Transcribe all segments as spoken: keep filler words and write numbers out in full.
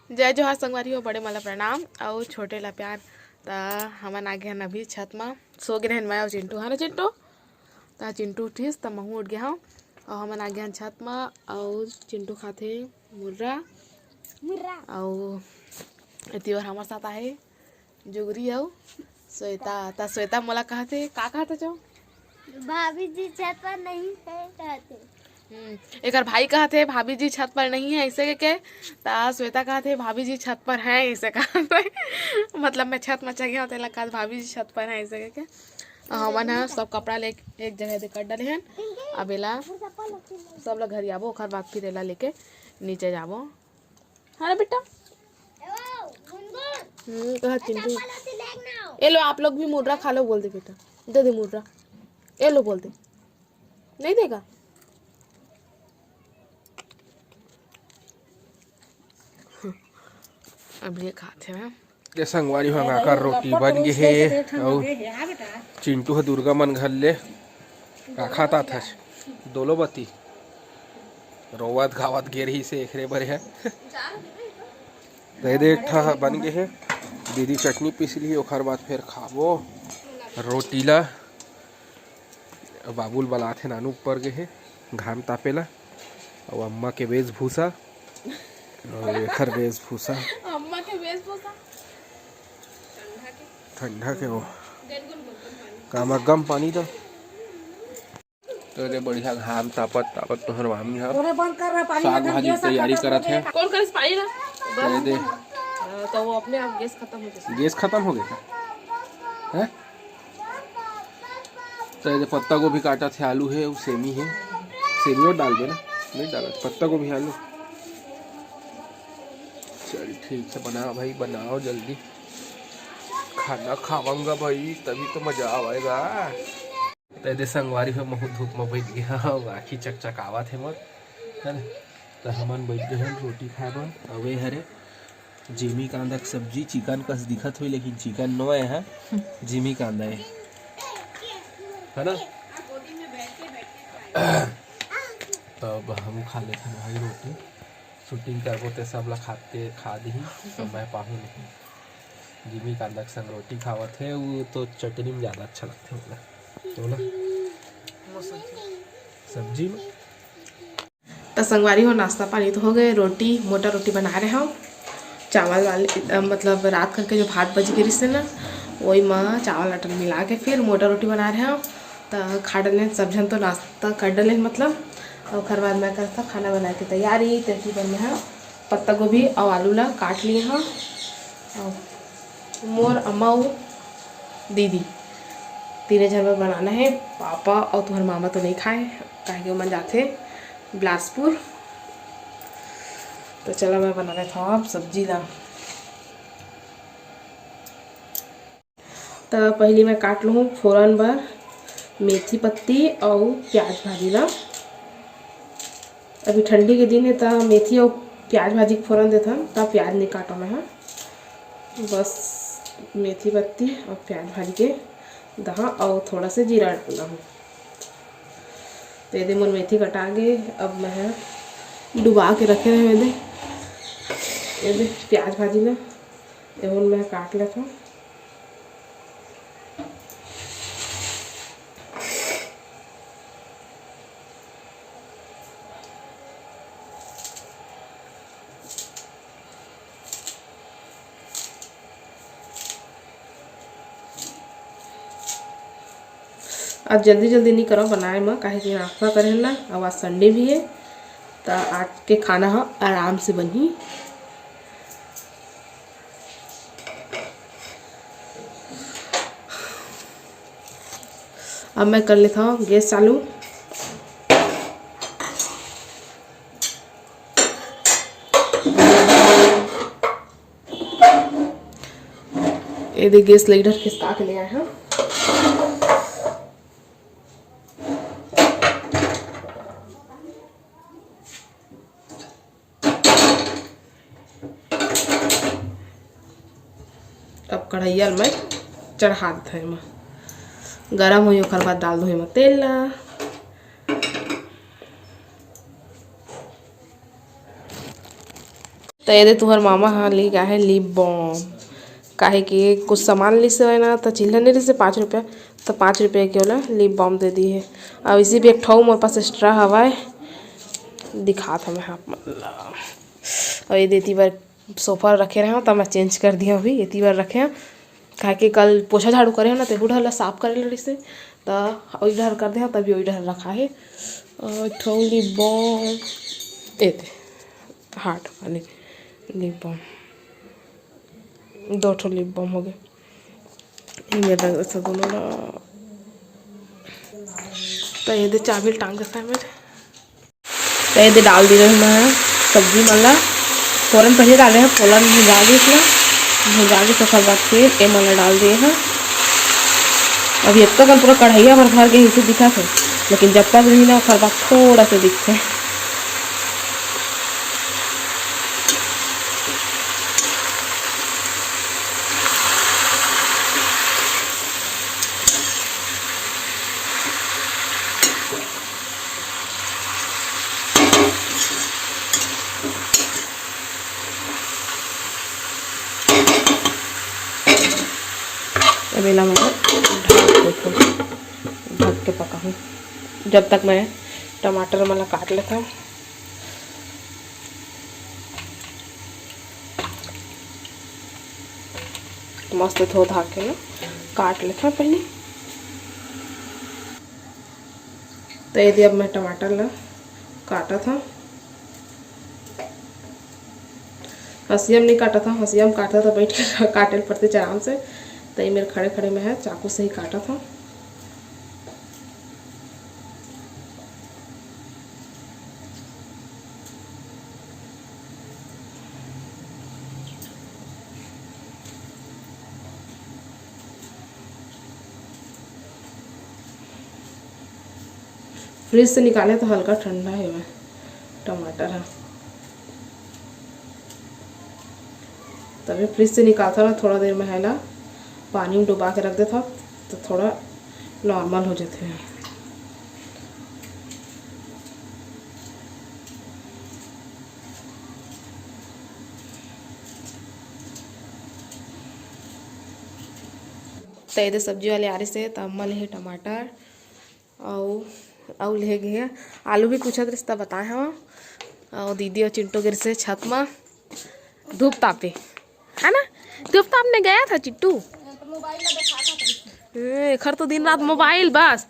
जय जोहार संगवारी हो, बड़े मन ला प्रणाम अउ छोटे ला प्यार। त हमन आ गे हन अभी छत म, सो गे रहेन मैं अउ चिंटू, है ना चिंटू? त चिंटू उठिस त महूँ उठ गे हंव अउ हमन आ गे हन छत म। अउ चिंटू खाथे मुर्रा। मुर्रा। अउ एती ओर हमर साथ आहे जुगरी अउ श्वेता। त श्वेता मोला कहत हे, का कहत हे चो? भाभी जी छत पर नहीं है कहत हे। हम्म, एकर भाई कहत हे, "भाभी जी छत पर नहीं है," ऐसे के, के। त श्वेता कहत हे, "भाभी जी छत पर हैं," ऐसे कहत हे। मतलब मैं छत म चढ़ गया हूँ, तेला कहत, "भाभी जी छत पर हैं," ऐसे के, के। अउ हमन ह सब कपड़ा ले एक जगह दे कर डाले हन। अब एला सब ला घर आबो, ओकर बाद फिर एला लेके नीचे जाबो। हाँ ना बेटा? हम्म, कहा चिंटू। ये लो, आप लोग भी मुर्रा खा लो, बोल दे बेटा। दे दे मुर्रा। ये लो, बोल दे। नहीं देगा? अब ये खाते हैं। के संगवारी हो, आकर रोटी बन गे हे। अउ चिंटू ह दुर्गा मन घर ले का खात आथस? दोलो बती रोवत गावत गे रहिस हे, एकरे बर हे। दे दे, एक ठा बन गे हे। दीदी चटनी पीस ली, ओखर बाद फेर खाबो रोटी ला। बाबू ल बलात हे, नानू ऊपर गे हे घाम तापे ला। अउ अम्मा के वेशभूषा, अउ एखर वेशभूषा। अम्मा के वेशभूषा ठंडा के हो। कामा गम पानी तो। तो दे बढ़िया घाम तापत तापत तोहर मामी ह साग भाजी के तैयारी करत हे। कौन करिस पानी ला? तो दे। हाँ, तो वो अपने आप गैस खत्म हो गया। गैस खत्म हो गया का? हैं? तो ये पत्ता गोभी काटत हे, आलू हे, अउ सेमी हे। सेमी और डाल देना, नहीं डाला पत्ता गोभी, आलू। चल ठीक से बनाओ भाई, बनाओ जल्दी, खाना खावांगा भाई, तभी तो मजा आवेगा। तो ये संगवारी हो, महू धूप में बैठ गया हूँ, आँखी चकचकावत हे मोर, है ना? तो हमन बैठ गए हैं रोटी खाए बर। अउ ये हरे जिमी कांदा के सब्जी, चिकन कस दिखत हुई, लेकिन चिकन नो है, जिमी कांदा है, है ना? तब हम खा लेते हैं भाई रोटी, शूटिंग करबो ते सब ला खाते खा दी, तो मैं पाहूँ नहीं। जिमी कांदा के संग रोटी खावत है, वो तो चटनी में ज़्यादा अच्छा लगता है बोला, तो बोला सब्जी में। त संगवारी हो, नाश्ता पानी तो हो गए, रोटी, मोटा रोटी बना रहे हो, चावल वाले, अ, मतलब रात करके जो भात बच गे रिहिस हे ना, वही म चावल आटा मिला के फिर मोटा रोटी बना रहे हो। त खा डले सब झन, तो नाश्ता कर डले मतलब, अउ ओकर बाद मैं करता खाना बनाए के तैयारी। तेती बर मैं ह पत्ता गोभी अउ आलू ला काट लिए हव। अउ मोर अम्मा अउ दीदी तीने झन बर बनाना हे। पापा अउ तुम्हर मामा तो नहीं खाए, काहे कि ओमन जाथे बिलासपुर। तो चला, मैं बना लेथव अब सब्जी ला। त पहिली मैं काट लूँ फोरन बर मेथी पत्ती अउ प्याज भाजी ला। अभी ठंडी के दिन हे, त मेथी अउ प्याज भाजी के फोरन देथन, त प्याज नहीं काटो मैं ह। बस मेथी पत्ती अउ प्याज भाजी के दहा अउ थोड़ा से जीरा डाल दहूँ। तो ये दे मोर मेथी कटा गे, अब मैं ह डुबा के रखे रहे, ये दे, ये दे प्याज भाजी ला, एहू ल मैं काट लेथव। आज जल्दी जल्दी नहीं करो बनाए म, काहे कि नाश्ता करे ला, अउ आज संडे भी है, त आज के खाना ह आराम से बनही। अब मैं कर लेता हूँ गैस चालू। ये दे गैस लाइटर खिसका के ले आए हैं। अब कढ़ैया ल मैं चढ़ा देथन एमा, गरम होई, ओकर बाद डाल दो एमा तेल ला। त ये दे तुंहर मामा ह लेके आहे lip balm, काहे कि कुछ सामान लिस हवय ना, त चिल्हर नइ रिहिस हे पाँच रुपया, त पाँच रुपया के ओला lip balm दे दिए हे। अउ इसी भी एक ठो मोर पास extra हवय, दिखात हवं मैं आप मन ला। अउ ये दे एती बर सोफा रखे रहेंव, त मैं change कर दिए हंव, अभी एती बर रखे हंव। काहे कि कल पोछा झाड़ू करे हंव ना, तेहू डहर ला साफ करे ल रहिस हे, त ओही डहर कर दे हंव, तभी ओही डहर रखा हे। अउ एक ठो lip balm, ए दे, heart वाली lip balm, दो ठो lip balm हो गे। ये मेर रख देथंव दोनों ला। त ये दे चाबी ल टांग देथंव मैं। त ये दे डाल दे रहेंव मैं सब्जी मन ला। फोरन पहले डाले हंव, फोरन भुंजा गिस ना, भुंजा गिस, ओकर बाद फिर ए मन ला डाल दिए हंव। अभी अतका कन पूरा कढ़ाइया भर भर के इसे दिखत हे, लेकिन जब पक रही ना, ओकर बाद थोड़ा सा दिखथे। अब एला मैं ढक देथंव, ढक के पकाहूँ, जब तक मैं टमाटर मन ला काट लेथंव। मस्त धो धा के ना काट लेथंव पहिली। त ये दे अब मैं टमाटर ला काटत हंव। हंसिया म नइ काटत हंव, हंसिया म काटत त बइठ के काटे ल पड़थे आराम से। त ये मेर खड़े खड़े मैं ह चाकू से ही काटत हंव। फ्रिज से निकाले तो हल्का ठंडा हे टमाटर ह, तभी फ्रिज से निकालथंव ना, थोड़ा देर में एला पानी में डुबा के रख देथंव, तो थोड़ा नॉर्मल हो जाथे। त ये दे सब्जी वाले आ रहिस हे, त अम्मा ले हे टमाटर, अउ, अउ ले गे हे आलू भी पूछत रहिस, त बताए हंव। अउ दीदी अउ चिंटू गे रहिस हे छत म धूप तापे, है ना? धूप तापने गया था चिट्टू। ए, एखर तो दिन रात मोबाइल बस।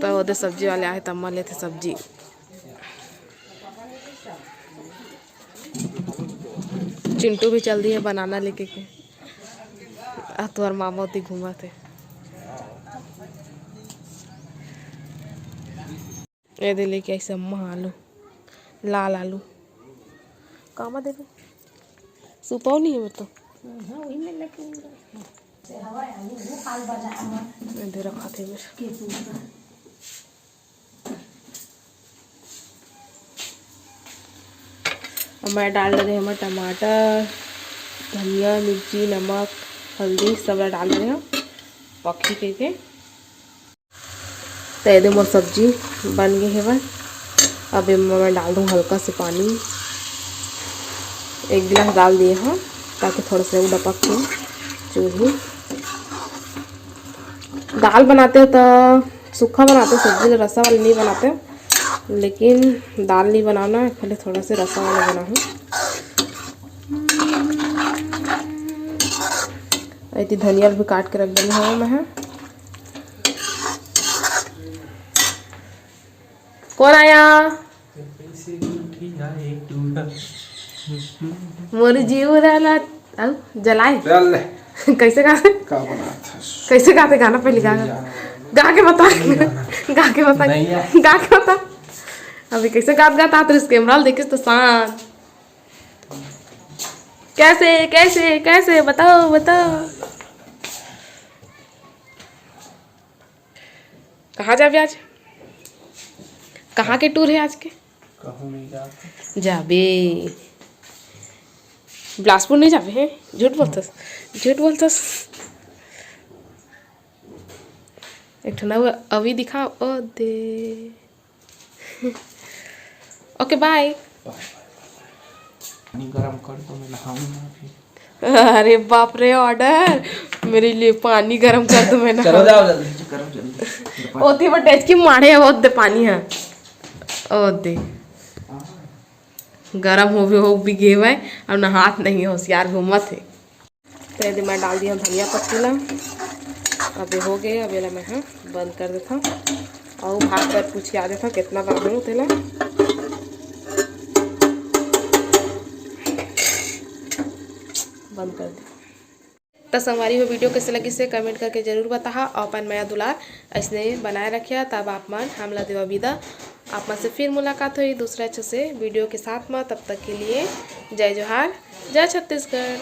त ओदे सब्जी वाले आहे, त अम्मा लेथे सब्जी। चिंटू भी चल दिए बनाना लेके के। आ तोहर मामा ओती घूमत हे। ए दे लेके आइस अम्मा आलू, लाल आलू। कामा देबे? सुपौनी हे वो तो। हाँ, वही में लेकिन ए दे रखा थे मेरे। अब मैं डाल डरे हंव टमाटर, धनिया, मिर्ची, नमक, हल्दी सब ला डाल डरे हंव पकही कहिके। त ये दे मोर सब्जी बन गे हवय। अब एमा मैं डाल दूँ हल्का से पानी, एक गिलास डाल दिए हंव, ताकि थोड़ा सा वो डपक के चूरही। दाल बनाते हो तो सूखा बनाते हो, सब्जी ला रसा वाला नहीं बनाते हो, लेकिन दाल नहीं बनाना है, खाली थोड़ा से रसा वाला बनाहूँ। एती धनिया भी काट के रख देनी हवे मैं ह। कौन आया? मोर जीव रहला। अउ जलाए। चल ले। कैसे गाते? का बनात हस? कैसे गाते गाना पहले गा। नहीं जाना। गा के बता। नहीं जाना। गा के बता। नहीं जाना। गा के बता। अभी कैसे गात गात आत रहिस कैमरा ल देखिस तो शांत। कैसे, कैसे, कैसे? बताओ, बताओ। कहाँ जाबे आज? कहाँ के टूर है आज के? कहूँ नहीं जाते। जाबे। बिलासपुर नहीं जाबे है? झूठ बोलतस। झूठ बोलतस। एक ठो नवा अभी दिखा, ओ दे। ओके, बाय। पानी गरम कर दो, मैं नहाऊंगा अभी। अरे बाप रे, ऑर्डर, मेरे लिए पानी गरम कर दो, मैं चलो नहा। जाओ जल्दी से, करो जल्दी। ओती बटेज की माढ़े, वो दे पानी है, ओ दे। गरम हो भी, हो भी गे भाई। अब नहात नहीं है, होशियार घूमत है। तो यदि मैं डाल दिया धनिया पत्ती ला, अब ये हो गए। अब एला मैं, हाँ, बंद कर देता हूँ और भाप पर पूछिया देता हूँ कितना बार हूँ तेला। बंद कर दे। त संगवारी हो, वीडियो कैसे लगिस हे कमेंट करके जरूर बताहा और अपन मया दुलार ऐसने बनाए रखिया। तब आप मन हमला देवा विदा। आप मन से फिर मुलाकात होई दूसरा अच्छे से वीडियो के साथ में। तब तक के लिए जय जोहार, जय छत्तीसगढ़।